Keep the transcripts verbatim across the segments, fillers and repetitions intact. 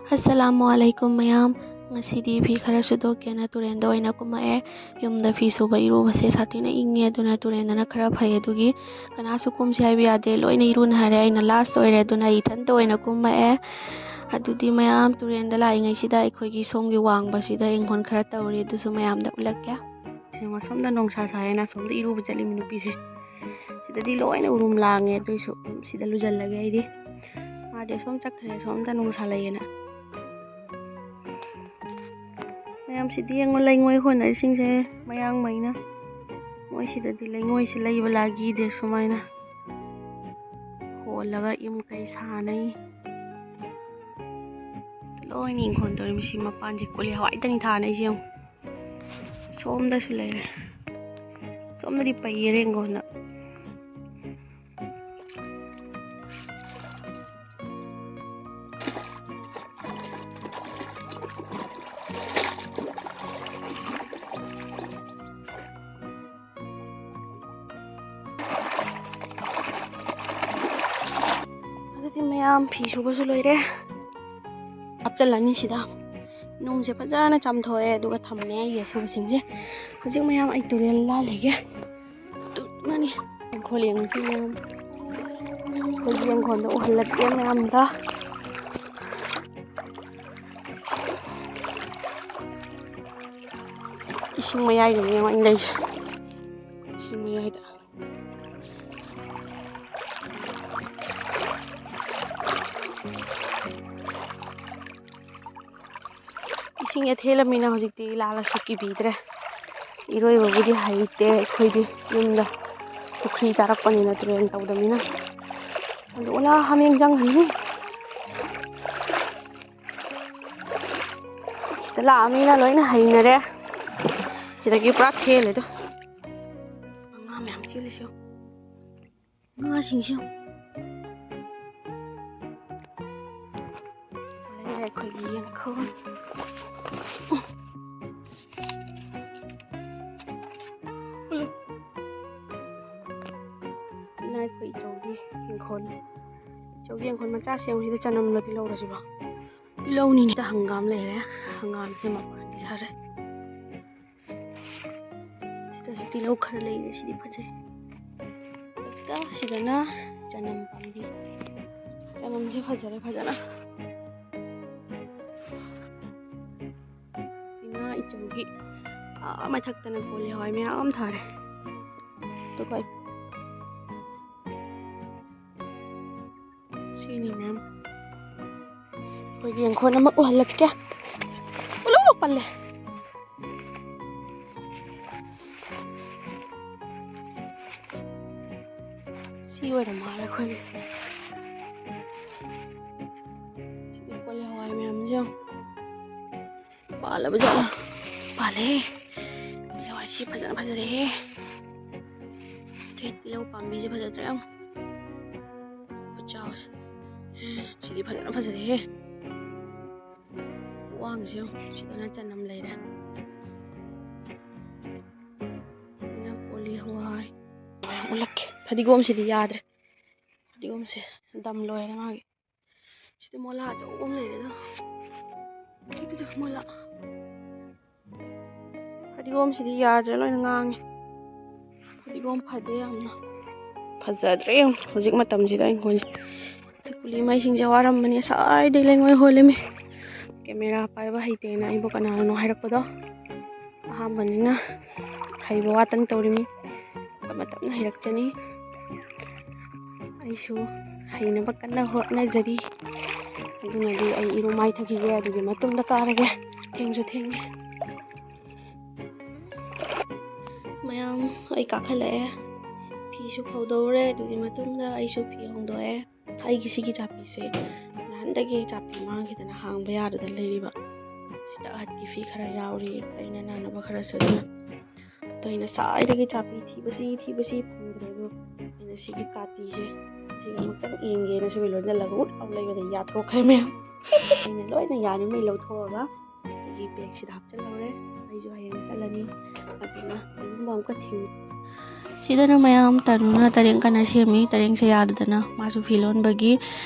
ꯑꯁꯂꯥꯃꯨ ꯑꯂꯥꯏꯀꯨꯝ ꯃꯌꯥꯝ꯫ ꯉꯁꯤꯗꯤ ꯐꯤ ꯈꯔ ꯁꯨꯗꯣꯛꯀꯦꯅ ꯇꯨꯔꯦꯟꯗ ꯑꯣꯏꯅ ꯀꯨꯝꯃꯛꯑꯦ꯫ ꯌꯨꯝꯗ ꯐꯤ ꯁꯨꯕ ꯏꯔꯨꯕꯁꯦ ꯁꯥꯊꯤꯅ ꯏꯪꯉꯦ, ꯑꯗꯨꯅ ꯇꯨꯔꯦꯟꯗꯅ ꯈꯔ ꯐꯩ꯫ ꯑꯗꯨꯒꯤ ꯀꯅꯥꯁꯨ ꯀꯨꯝꯁꯤ ꯍꯥꯏꯕ ꯌꯥꯗꯦ, ꯂꯣꯏꯅ ꯏꯔꯨꯅ ꯍꯥꯏꯔꯦ꯫ ꯑꯩꯅ ꯂꯥꯁ ꯑꯣꯏꯔꯦ, ꯑꯗꯨꯅ ꯑꯩ ꯏꯊꯟꯇ ꯑꯣꯏꯅ ꯀꯨꯝꯃꯛꯑꯦ꯫ ꯑꯗꯨꯗꯤ ꯃꯌꯥꯝ, ꯇꯨꯔꯦꯟꯗ ꯂꯥꯛꯏꯉꯩꯁꯤꯗ ꯑꯩꯈꯣꯏꯒꯤ ꯁꯣꯝꯒꯤ ꯋꯥꯡꯕꯁꯤꯗ ꯏꯪꯈꯣꯜ ꯈꯔ ꯇꯧꯔꯤ, ꯑꯗꯨꯁꯨ ꯃꯌꯥꯝꯗ ꯎꯠꯂꯛꯀꯦ꯫ ꯌꯦꯡꯉꯣ, ꯁꯣꯝꯗ ꯅꯨꯡꯁꯥ ꯁꯥꯏꯌꯦꯅ ꯑꯁꯣꯝꯗ ꯏꯔꯨꯕ ꯆꯠꯂꯤꯃꯤ ꯅꯨꯄꯤꯁꯦ꯫ ꯁꯤꯗꯗꯤ ꯂꯣꯏꯅ ꯎꯔꯨꯝ ꯂꯥꯡꯉꯦ, ꯑꯗꯨꯏꯁꯨ ꯁꯤꯗ ꯂꯨꯖꯜꯂꯒꯦ ꯑꯩꯗꯤ꯫ ꯃꯥꯗꯤ ꯑꯁꯣꯝ ꯆꯠꯈ꯭ꯔꯦ, ꯁꯣꯝꯗ ꯅꯨꯡꯁꯥ ꯂꯩꯌꯦꯅ꯫ ꯃꯌꯥꯝꯁꯤꯗꯤ ꯌꯦꯡꯉꯣ, ꯂꯩꯉꯣꯏ ꯍꯣꯟꯅꯔꯤꯁꯤꯡꯁꯦ, ꯃꯌꯥꯡꯃꯩꯅ꯫ ꯃꯣꯏ ꯁꯤꯗꯗꯤ ꯂꯩꯉꯣꯏꯁꯦ ꯂꯩꯕ ꯂꯥꯛꯈꯤꯗꯦ꯫ ꯁꯨꯃꯥꯏꯅ ꯍꯣꯜꯂꯒ ꯌꯨꯝ ꯀꯩ ꯁꯥꯅꯩ꯫ ꯂꯣꯏꯅ ꯏꯪꯈꯣꯜ ꯇꯧꯔꯤꯕ ꯁꯤ ꯃꯄꯥꯟꯁꯦ ꯀꯣꯂꯤ ꯍꯋꯥꯏꯇꯅꯤ ꯊꯥꯅꯩꯁꯦ ꯌꯦꯡꯉꯣ꯫ ꯁꯣꯝꯗꯁꯨ ꯂꯩꯔꯦ꯫ ꯁꯣꯝꯗꯗꯤ ꯄꯩꯌꯦ ꯔꯦꯡꯒꯣꯟꯅ꯫ ꯑꯗꯨꯗꯤ ꯃꯌꯥꯝ ꯐꯤ ꯁꯨꯕꯁꯨ ꯂꯣꯏꯔꯦ꯫ ꯍꯥꯞꯆꯤꯜꯂꯅꯤ ꯁꯤꯗ꯫ ꯅꯨꯡꯁꯦ ꯐꯖꯅ ꯆꯥꯝꯊꯣꯛꯑꯦ, ꯑꯗꯨꯒ ꯊꯝꯃꯦ ꯑꯩꯒꯤ ꯑꯁꯨꯕꯁꯤꯡꯁꯦ꯫ ꯍꯧꯖꯤꯛ ꯃꯌꯥꯝ ꯑꯩ ꯇꯨꯔꯦꯜ ꯂꯥꯜꯂꯤꯒꯦ꯫ ꯇꯨꯠꯃꯅꯤ꯫ ꯏꯪꯈꯣꯜ ꯌꯦꯡꯉꯨꯁꯤ ꯃꯌꯥꯝ꯫ ꯑꯩꯈꯣꯏꯒꯤ ꯏꯪꯈꯣꯜꯗ ꯎꯍꯜꯂꯛꯀꯦ ꯃꯌꯥꯝꯗ꯫ ꯏꯁꯤꯡ ꯃꯌꯥꯏꯗꯅꯦ ꯌꯦꯡꯉꯣ ꯑꯩꯅ ꯂꯩꯁꯦ꯫ ꯏꯁꯤꯡ ꯃꯌꯥꯏꯗ꯫ ꯏꯁꯤꯡ ꯑꯊꯦꯜꯂꯝꯃꯤꯅ ꯍꯧꯖꯤꯛꯇꯤ ꯂꯥꯜꯂꯁꯨ ꯀꯤꯕꯤꯗ꯭ꯔꯦ꯫ ꯏꯔꯣꯏꯕꯕꯨꯗꯤ ꯍꯩꯇꯦ ꯑꯩꯈꯣꯏꯗꯤ, ꯌꯨꯝꯗ ꯄꯨꯈ꯭ꯔꯤ ꯆꯥꯔꯛꯄꯅꯤꯅ, ꯇꯨꯔꯦꯟ ꯇꯧꯗꯕꯅꯤꯅ꯫ ꯑꯗꯨ ꯑꯣꯂꯥ ꯍꯥꯃꯦꯡ ꯆꯪꯈ꯭ꯔꯅꯤ꯫ ꯁꯤꯗ ꯂꯥꯛꯑꯃꯤꯅ ꯂꯣꯏꯅ ꯍꯩꯅꯔꯦ꯫ ꯁꯤꯗꯒꯤ ꯄꯨꯔꯥ ꯊꯦꯜꯂꯦꯗꯣ꯫ ꯉꯥ ꯃꯌꯥꯝ ꯆꯦꯜꯂꯤꯁꯦ ꯌꯦꯡꯉꯣ꯫ ꯉꯥꯁꯤꯡꯁꯦ ꯌꯦꯡꯉꯣ꯫ ꯂꯩꯔꯦ ꯑꯩꯈꯣꯏꯒꯤ ꯌꯦꯡꯈꯣꯟ꯫ ꯁꯤꯅ ꯑꯩꯈꯣꯏ ꯏꯆꯧꯒꯤ ꯌꯦꯡꯈꯣꯟ꯫ ꯏꯆꯧꯒꯤ ꯌꯦꯡꯈꯣꯟ ꯃꯆꯥꯁꯦ ꯌꯦꯡꯉꯣ, ꯁꯤꯗ ꯆꯅꯝꯅꯗꯤ ꯂꯧꯔꯁꯤꯕꯣ꯫ ꯂꯧꯅꯤꯅꯦ꯫ ꯍꯪꯒꯥꯝ ꯂꯩꯔꯦ꯫ ꯍꯪꯒꯥꯝꯁꯦ ꯃꯄꯥꯟꯗꯤ ꯁꯥꯔꯦ꯫ ꯁꯤꯗꯁꯨ ꯇꯤꯜꯍꯧ ꯈꯔ ꯂꯩꯔꯦ꯫ ꯁꯤꯗꯤ ꯐꯖꯩ꯫ ꯑꯗꯨꯒ ꯁꯤꯗꯅ ꯆꯅꯝ ꯄꯥꯝꯕꯤ꯫ ꯆꯅꯝꯁꯦ ꯐꯖꯔꯦ ꯐꯖꯅ꯫ ꯁꯤꯅ ꯏꯆꯧꯒꯤ, ꯑꯥ, ꯃꯊꯛꯇꯅ ꯀꯣꯂꯤ ꯍꯋꯥꯏ ꯃꯌꯥꯝ ꯑꯃ ꯊꯥꯔꯦ꯫ ꯑꯗꯨꯒ ꯁꯤꯅꯤ ꯃꯌꯥꯝ꯫ ꯑꯩꯈꯣꯏꯒꯤ ꯌꯦꯡꯈꯣꯟ ꯑꯃ ꯎꯍꯜꯂꯛꯀꯦ꯫ ꯄꯨꯂꯞ ꯄꯜꯂꯦ꯫ ꯁꯤ ꯑꯣꯏꯔ ꯃꯥꯜꯂꯦ ꯑꯩꯈꯣꯏꯒꯤ꯫ ꯁꯤꯗꯤ ꯀꯣꯂꯤ ꯍꯋꯥꯏ ꯃꯌꯥꯝꯁꯦ ꯌꯦꯡꯉꯣ꯫ ꯄꯥꯜꯂꯕ ꯖꯥꯠꯂꯣ? ꯄꯥꯜꯂꯦ꯫ ꯀꯣꯂꯤ ꯍꯋꯥꯏꯁꯤ ꯐꯖꯅ ꯐꯖꯔꯦꯍꯦ꯫ ꯇꯤꯜꯍꯧ ꯄꯥꯝꯕꯤꯁꯦ ꯐꯖꯗ꯭ꯔꯥ ꯌꯦꯡꯉꯣ꯫ ꯈꯨꯆꯥꯎꯁꯦ꯫ ꯁꯤꯗꯤ ꯐꯖꯅ ꯐꯖꯔꯦꯍꯦ꯫ ꯋꯥꯡꯁꯦ ꯌꯦꯡꯉꯣ꯫ ꯁꯤꯗꯅ ꯆꯅꯝ ꯂꯩꯔꯦ꯫ ꯁꯤꯅ ꯀꯣꯂꯤ ꯍꯋꯥꯏ꯫ ꯎꯠꯂꯛꯀꯦ꯫ ꯐꯗꯤꯒꯣꯝꯁꯤꯗꯤ ꯌꯥꯗ꯭ꯔꯦ꯫ ꯐꯗꯤꯒꯣꯝꯁꯦ ꯗꯝ ꯂꯣꯏꯔꯦ ꯃꯥꯒꯤ꯫ ꯁꯤꯗ ꯃꯣꯂꯥ ꯑꯆꯧꯕ ꯑꯃ ꯂꯩꯔꯦ ꯑꯗꯣ꯫ ꯑꯗꯨꯗꯣ ꯃꯣꯂꯥ꯫ ꯐꯗꯤꯒꯣꯝꯁꯤꯗꯤ ꯌꯥꯗ꯭ꯔꯦ, ꯂꯣꯏꯅ ꯉꯥꯡꯉꯦ꯫ ꯐꯗꯤꯒꯣꯝ ꯐꯗꯦ ꯌꯥꯝꯅ꯫ ꯐꯖꯗ꯭ꯔꯦ ꯌꯦꯡꯉꯨ, ꯍꯧꯖꯤꯛ ꯃꯇꯝꯁꯤꯗ ꯏꯪꯈꯣꯜꯁꯦ꯫ ꯁꯤ ꯀꯨꯂꯤ ꯃꯩꯁꯤꯡꯁꯦ ꯋꯥꯔꯝꯕꯅꯤ, ꯉꯁꯥꯏꯗꯩ ꯂꯩꯉꯣꯏ ꯍꯣꯜꯂꯤꯃꯤ꯫ ꯀꯦꯃꯦꯔꯥ ꯄꯥꯏꯕ ꯍꯩꯇꯦꯅ ꯑꯩꯕꯨ ꯀꯅꯥꯅꯣ ꯍꯥꯏꯔꯛꯄꯗꯣ꯫ ꯑꯍꯥꯟꯕꯅꯤꯅ ꯍꯩꯕ ꯋꯥꯇꯪ ꯇꯧꯔꯤꯃꯤ꯫ ꯇꯞꯅ ꯇꯞꯅ ꯍꯩꯔꯛꯆꯅꯤ꯫ ꯑꯩꯁꯨ ꯍꯩꯅꯕ ꯀꯟꯅ ꯍꯣꯠꯅꯖꯔꯤ꯫ ꯑꯗꯨꯅꯗꯤ ꯑꯩ ꯏꯔꯨ ꯃꯥꯏꯊꯈꯤꯒꯦ, ꯑꯗꯨꯒꯤ ꯃꯇꯨꯡꯗ ꯀꯥꯔꯒꯦ꯫ ꯊꯦꯡꯁꯨ ꯊꯦꯡꯉꯦ꯫ ꯃꯌꯥꯝ, ꯑꯩ ꯀꯥꯈꯠꯂꯛꯑꯦ꯫ ꯐꯤꯁꯨ ꯐꯧꯗꯧꯔꯦ꯫ ꯑꯗꯨꯒꯤ ꯃꯇꯨꯡꯗ ꯑꯩꯁꯨ ꯐꯤ ꯍꯣꯡꯗꯣꯛꯑꯦ꯫ ꯑꯩꯒꯤ ꯁꯤꯒꯤ ꯆꯥꯄꯤꯁꯦ ꯅꯍꯥꯟꯗꯒꯤ ꯆꯥꯄꯤ ꯃꯥꯡꯈꯤꯗꯅ ꯍꯥꯡꯕ ꯌꯥꯗꯗꯅ ꯂꯩꯔꯤꯕ꯫ ꯁꯤꯗ ꯑꯍꯟꯒꯤ ꯐꯤ ꯈꯔ ꯌꯥꯎꯔꯤ, ꯇꯩꯅ ꯅꯥꯅꯕ ꯈꯔꯁꯨ꯫ ꯑꯗꯨꯅ ꯑꯗꯣ ꯑꯩꯅ ꯉꯁꯥꯏꯗꯒꯤ ꯆꯥꯄꯤ ꯊꯤꯕꯁꯤ, ꯊꯤꯕꯁꯤ ꯐꯪꯗ꯭ꯔꯦ꯫ ꯑꯗꯣ ꯑꯩꯅ ꯁꯤꯒꯤ ꯀꯥꯇꯤꯁꯦ, ꯁꯤꯒ ꯑꯃꯨꯛꯇꯪ ꯌꯦꯡꯒꯦꯅ ꯁꯤꯒ ꯂꯣꯏꯅ ꯂꯧꯔ ꯎꯠ ꯂꯥꯎ ꯂꯩꯕꯗ ꯌꯥꯊꯣꯛꯈ꯭ꯔꯦ ꯃꯌꯥꯝ꯫ ꯑꯩꯅ ꯂꯣꯏꯅ ꯌꯥꯔꯤꯉꯩ ꯂꯧꯊꯣꯛꯑꯒ ꯑꯩꯒꯤ ꯕꯦꯒꯁꯤꯗ ꯍꯥꯞꯆꯤꯜꯍꯧꯔꯦ꯫ ꯑꯩꯁꯨ ꯍꯌꯦꯡ ꯆꯠꯂꯅꯤ꯫ ꯑꯗꯨꯅ ꯀꯔꯤꯒꯨꯝꯕ ꯑꯃꯨꯛꯀ ꯊꯤꯡ-, ꯁꯤꯗꯅ ꯃꯌꯥꯝ ꯇꯅꯨꯅ ꯇꯔꯦꯡ ꯀꯟꯅ ꯁꯦꯝꯃꯤ꯫ ꯇꯔꯦꯡꯁꯦ ꯌꯥꯗꯗꯅ ꯃꯥꯁꯨ ꯐꯤ ꯂꯣꯟꯕꯒꯤ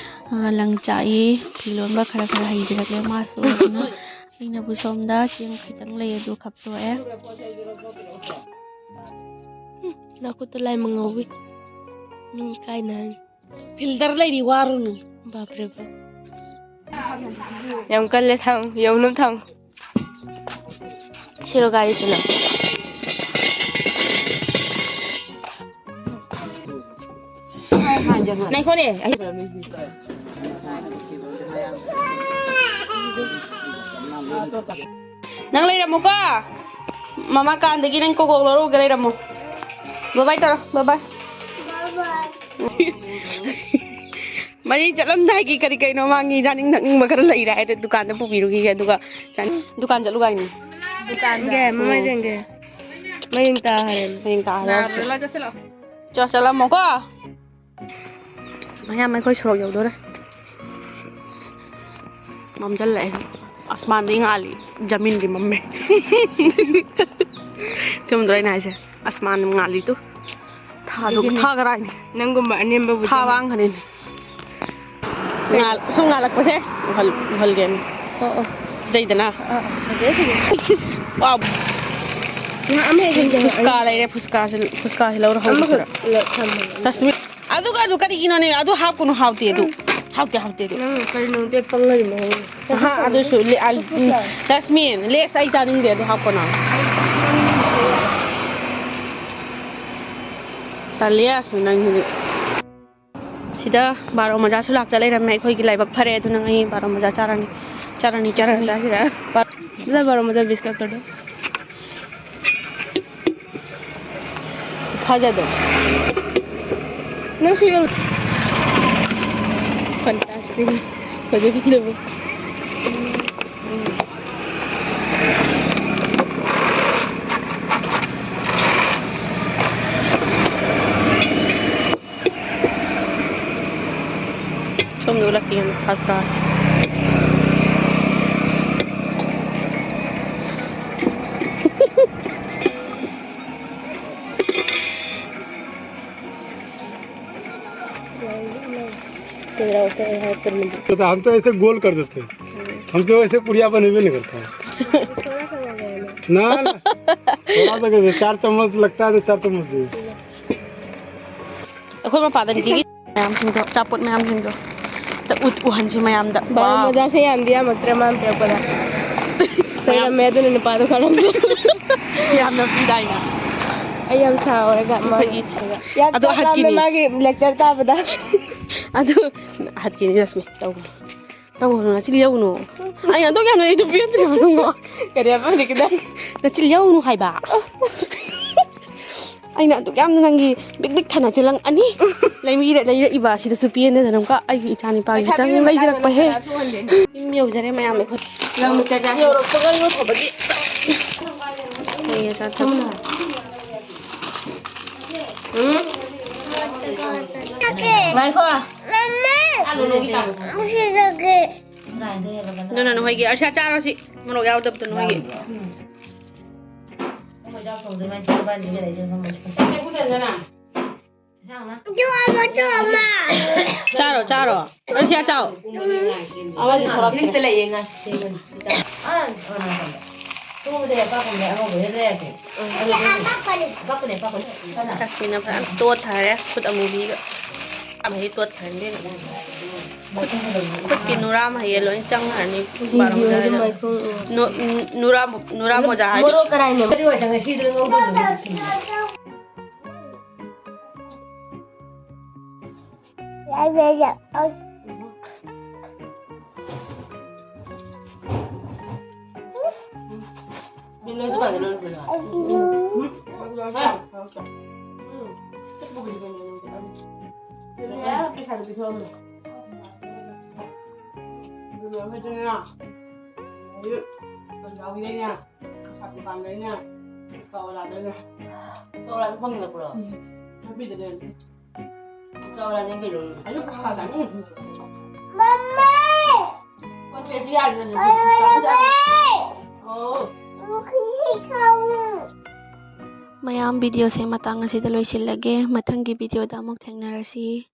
ꯑ, ꯂꯪ ꯆꯥꯛꯏ꯫ ꯐꯤ ꯂꯣꯟꯕ ꯈꯔ ꯈꯔ ꯍꯩꯖꯔꯛꯂꯦ ꯃꯥꯁꯨ꯫ ꯑꯗꯨꯅ ꯑꯩꯅꯕꯨ ꯁꯣꯝꯗ ꯆꯦꯡ ꯈꯤꯇꯪ ꯂꯩ, ꯑꯗꯨ ꯈꯞꯇꯣꯛꯑꯦ꯫ ꯅꯈꯨꯠꯇ ꯂꯥꯏꯃ ꯉꯧꯏ꯫ ꯅꯨꯡ ꯀꯥꯏꯅ ꯐꯤꯜꯇꯔ ꯂꯩꯔꯤ, ꯋꯥꯔꯨꯅꯨ꯫ ꯕꯥꯞꯔꯦ ꯕꯥꯞ꯫ ꯌꯥꯝ ꯀꯜꯂꯦ, ꯊꯥꯡ, ꯌꯧꯅꯕ ꯊꯥꯡ꯫ ꯁꯤꯔꯣ ꯒꯥꯔꯤꯁꯤꯅ꯫ ꯉꯥꯏꯈꯣꯅꯦ꯫ ꯅꯪ ꯂꯩꯔꯝꯃꯨꯀꯣ꯫ ꯃꯃꯥ ꯀꯥꯟꯗꯒꯤ ꯅꯪ ꯀꯣꯀꯣꯛ ꯂꯧꯔꯨꯒꯦ, ꯂꯩꯔꯝꯃꯣ꯫ ꯕꯥꯏ ꯕꯥꯏ ꯇꯧꯔꯣ, ꯕꯥꯏ ꯕꯥꯏ꯫ ꯃꯔꯤ ꯆꯠꯂꯝꯗꯥꯏꯒꯤ ꯀꯔꯤ ꯀꯩꯅꯣ ꯃꯥꯒꯤ ꯆꯥꯅꯤꯡ ꯊꯛꯅꯤꯡꯕ ꯈꯔ ꯂꯩꯔꯦ ꯍꯥꯏꯗ ꯗꯨꯀꯥꯟꯗ ꯄꯨꯕꯤꯔꯨꯈꯤꯒꯦ, ꯑꯗꯨꯒ ꯆꯥꯅꯤꯡ-, ꯗꯨꯀꯥꯟ ꯆꯠꯂꯨ ꯍꯥꯏꯅꯤ꯫ ꯗꯨꯀꯥꯟꯒꯦ, ꯃꯃꯥꯏ ꯌꯦꯡꯒꯦ꯫ ꯃꯌꯨꯝ ꯇꯥꯈ꯭ꯔꯦ꯫ ꯃꯌꯨꯝ ꯇꯥꯈ꯭ꯔꯦ꯫ ꯆꯣ, ꯆꯠꯂꯝꯃꯣꯀꯣ꯫ ꯃꯌꯥꯝ ꯑꯩꯈꯣꯏ ꯁꯣꯔꯣꯛ ꯌꯧꯗꯣꯔꯦ꯫ ꯃꯝꯁꯤꯜꯂꯛꯑꯦ꯫ ꯑꯁꯃꯥꯟꯗꯤ ꯉꯥꯜꯂꯤ, ꯖꯃꯤꯟꯗꯤ ꯃꯝꯃꯦ꯫ ꯆꯨꯝꯗ꯭ꯔꯣ ꯑꯩꯅ ꯍꯥꯏꯁꯦ? ꯑꯁꯃꯥꯟ ꯉꯥꯜꯂꯤ ꯇꯨ꯫ ꯊꯥꯗꯨ, ꯑꯗꯨꯒꯤꯅꯦ꯫ ꯊꯥꯒꯔꯥꯏꯅꯤ꯫ ꯅꯪꯒꯨꯝꯕ ꯑꯅꯦꯝꯕꯕꯨ ꯊꯥ ꯆꯪꯉꯤ꯫ ꯋꯥꯡꯈꯔꯦꯅꯦ꯫ ꯉꯥꯜ-, ꯁꯨꯝ ꯉꯥꯜꯂꯛꯄꯁꯦ ꯎꯍꯜ-, ꯎꯍꯜꯒꯦꯅ꯫ ꯑꯣ, ꯑꯣ꯫ ꯐꯖꯩꯗꯅ? ꯑꯥ, ꯑꯥ, ꯐꯖꯩ, ꯐꯖꯩ꯫ ꯋꯥꯎ꯫ ꯉꯥ ꯑꯃ ꯍꯦꯛ ꯌꯦꯡꯒꯦ꯫ ꯐꯨꯁꯀꯥ ꯂꯩꯔꯦ, ꯐꯨꯁꯀꯥꯁꯦ, ꯐꯨꯁꯀꯥ ꯂꯩꯔꯦ, ꯂꯧꯔ ꯍꯧꯔꯁꯤꯔ? ꯑꯃꯈꯛ ꯂ-, ꯊꯝꯃꯣ꯫ ꯔꯁꯃꯤ, ꯑꯗꯨꯒ ꯑꯗꯨ ꯀꯔꯤꯒꯤꯅꯣꯅꯦ? ꯑꯗꯨ ꯍꯥꯞꯀꯅꯨ, ꯍꯥꯎꯇꯦ ꯑꯗꯨ꯫ ꯍꯥꯎꯇꯦ, ꯍꯥꯎꯇꯦ ꯑꯗꯨ꯫ ꯅꯪ ꯀꯔꯤꯅꯣ ꯄꯪꯂꯩ ꯃꯍꯩ꯫ ꯑꯍꯥ, ꯑꯗꯨꯁꯨ ꯂꯦ-, ꯑ, ꯎꯝ, ꯔꯁꯃꯤ, ꯂꯦꯁ ꯑꯩ ꯆꯥꯅꯤꯡꯗꯦ, ꯑꯗꯨ ꯍꯥꯞꯀꯅꯨ꯫ ꯇꯜꯂꯤ ꯌꯥꯁꯃꯤ ꯅꯪꯁꯤꯗꯤ꯫ ꯁꯤꯗ ꯕꯥꯔꯣ ꯃꯖꯥꯁꯨ ꯂꯥꯛꯇ ꯂꯩꯔꯝꯃꯦ꯫ ꯑꯩꯈꯣꯏꯒꯤ ꯂꯥꯏꯕꯛ ꯐꯔꯦ, ꯑꯗꯨꯅ ꯑꯩ ꯕꯥꯔꯣ ꯃꯖꯥ ꯆꯥꯔꯅꯤ, ꯆꯥꯔꯅꯤ, ꯆꯥꯔꯅꯤ꯫ ꯆꯥꯁꯤꯔꯥ? ꯕꯥ- ꯁꯤꯗ ꯕꯥꯔꯣ ꯃꯖꯥ ꯕꯤꯁꯀꯠ ꯀꯗꯣ꯫ ꯐꯖꯗꯣ꯫ ꯅꯪꯁꯨ ꯌꯣꯜꯂꯨ꯫ Fantastic꯫ ꯐꯖ ꯐꯖꯕ꯫ ꯁꯣꯝꯗ ꯎꯠꯂꯛꯀꯦ, ꯐꯥꯁꯇ꯫ तो हम तो ऐसे गोल कर देते हैं, हमसे वैसे पुड़िया बने भी नहीं करता है। ना, ना, थोड़ा सा कैसे, चार चम्मच लगता है तो चार चम्मच दे। ꯑꯩꯈꯣꯏ ꯃꯄꯥꯗꯅꯤ ꯃꯌꯥꯝꯁꯤꯡꯗꯣ, ꯑꯆꯥꯄꯣꯠ ꯃꯌꯥꯝꯁꯤꯡꯗꯣ꯫ ꯑꯝꯇ ꯎꯠ-, ꯎꯍꯟꯁꯤ ꯃꯌꯥꯝꯗ꯫ ꯕꯥꯔꯣ ꯃꯣꯖꯥꯁꯦ ꯌꯥꯝꯗꯤ ꯌꯥꯝꯃꯛꯇ꯭ꯔꯦ ꯃꯥꯅ ꯄꯤꯔꯛꯄꯗ꯫ ꯆꯩꯔꯝꯃꯦ ꯑꯗꯨꯅ ꯅꯨꯄꯥꯗꯣ ꯈꯔ ꯑꯃꯁꯨ꯫ ꯌꯥꯝꯅ ꯄꯤꯗꯥꯏꯅꯦ꯫ ꯑꯩ ꯌꯥꯝ ꯁꯥꯎꯔꯒ ꯃꯥ-, ꯑꯩꯈꯣꯏꯒꯤ ꯌꯥꯝ ꯑꯗꯣ ꯆꯥꯛ ꯂꯥꯝꯃꯦ ꯍꯠꯈꯤꯅꯤ꯫ ꯃꯥꯒꯤ lecture ꯇꯥꯕꯗ꯫ ꯑꯗꯨ ꯍꯠꯈꯤꯅꯤ ꯔꯁꯃꯤ꯫ ꯇꯧꯒꯅꯨ꯫ ꯇꯧꯒꯅꯨ, ꯅꯆꯤꯜ ꯌꯧꯅꯨ꯫ ꯑꯩ ꯑꯗꯨꯛ ꯌꯥꯝꯅ ꯑꯩꯗꯣ ꯄꯤꯔꯛꯇ꯭ꯔꯤꯕ ꯅꯪꯕꯣ꯫ ꯀꯔꯤ ꯍꯥꯏꯕ ꯍꯧꯖꯤꯛꯀꯤꯗꯣ? ꯅꯆꯤꯜ ꯌꯧꯅꯨ ꯍꯥꯏꯕ꯫ ꯑꯩꯅ ꯑꯗꯨꯛ ꯌꯥꯝꯅ ꯅꯪꯒꯤ ꯕꯤꯛ ꯕꯤꯛ ꯊꯟꯅ ꯆꯤꯜꯂꯪ ꯑꯅꯤ ꯂꯩꯕꯤꯔ-, ꯂꯩꯔꯛꯏꯕ ꯑꯁꯤꯗꯁꯨ ꯄꯦꯟꯗꯅ ꯑꯃꯨꯛꯀ ꯑꯩꯒꯤ ꯏꯆꯥ ꯅꯨꯄꯥꯒꯤ ꯄꯩꯁꯥ ꯈꯤꯇꯪ ꯄꯤꯕ ꯂꯩꯖꯔꯛꯄ ꯍꯦ꯫ ꯃꯇꯥꯡꯗ ꯌꯨꯝ ꯌꯧꯖꯔꯦ ꯃꯌꯥꯝ ꯑꯩꯈꯣꯏ꯫ ꯌꯧꯔꯛꯄꯒ ꯌꯣꯠꯊꯕꯒꯤ꯫ ꯑꯩ ꯑꯆꯥ ꯑꯊꯛ꯫ ꯎꯝ? ꯉꯥꯏꯈꯣ꯫ ꯑꯗꯨꯅ ꯅꯈꯣꯏꯒꯤ ꯑꯔꯁꯥ ꯆꯥꯔꯣ ꯁꯤ꯫ ꯃꯣꯔꯣꯛ ꯌꯥꯎꯗꯕꯗꯣ ꯅꯣꯏꯒꯤ꯫ ꯆꯥꯔꯣ, ꯆꯥꯔꯣ꯫ ꯑꯔꯁꯤꯌꯥ ꯆꯥꯎ꯫ ꯑꯃꯗꯤ ꯊꯣꯛꯂꯛꯇ꯭ꯔꯦ꯫ ꯆꯥꯛꯁꯤꯅ ꯐꯖꯅ ꯇꯣꯠꯊꯔꯦ ꯈꯨꯠ ꯑꯃꯨꯕꯤꯒ꯫ ꯃꯍꯤ ꯇꯣꯠꯈ꯭ꯔꯅꯤ꯫ ꯈꯨꯠ-, ꯈꯨꯠꯀꯤ ꯅꯨꯔꯥ ꯃꯍꯤ ꯂꯣꯏ ꯆꯪꯈ꯭ꯔꯅꯤ꯫ ꯅꯨ-, ꯅꯨꯔꯥ, ꯅꯨꯔꯥ ꯃꯣꯖꯥ ꯍꯥꯏꯗꯣ꯫ ꯃꯣꯔꯣꯛ ꯀꯔꯥꯏꯅꯣ? ꯃꯌꯥꯝ, videoꯁꯦ ꯃꯇꯥꯡ ꯑꯁꯤꯗ ꯂꯣꯏꯁꯤꯜꯂꯒꯦ꯫ ꯃꯊꯪꯒꯤ videoꯗ ꯑꯃꯨꯛ ꯊꯦꯡꯅꯔꯁꯤ꯫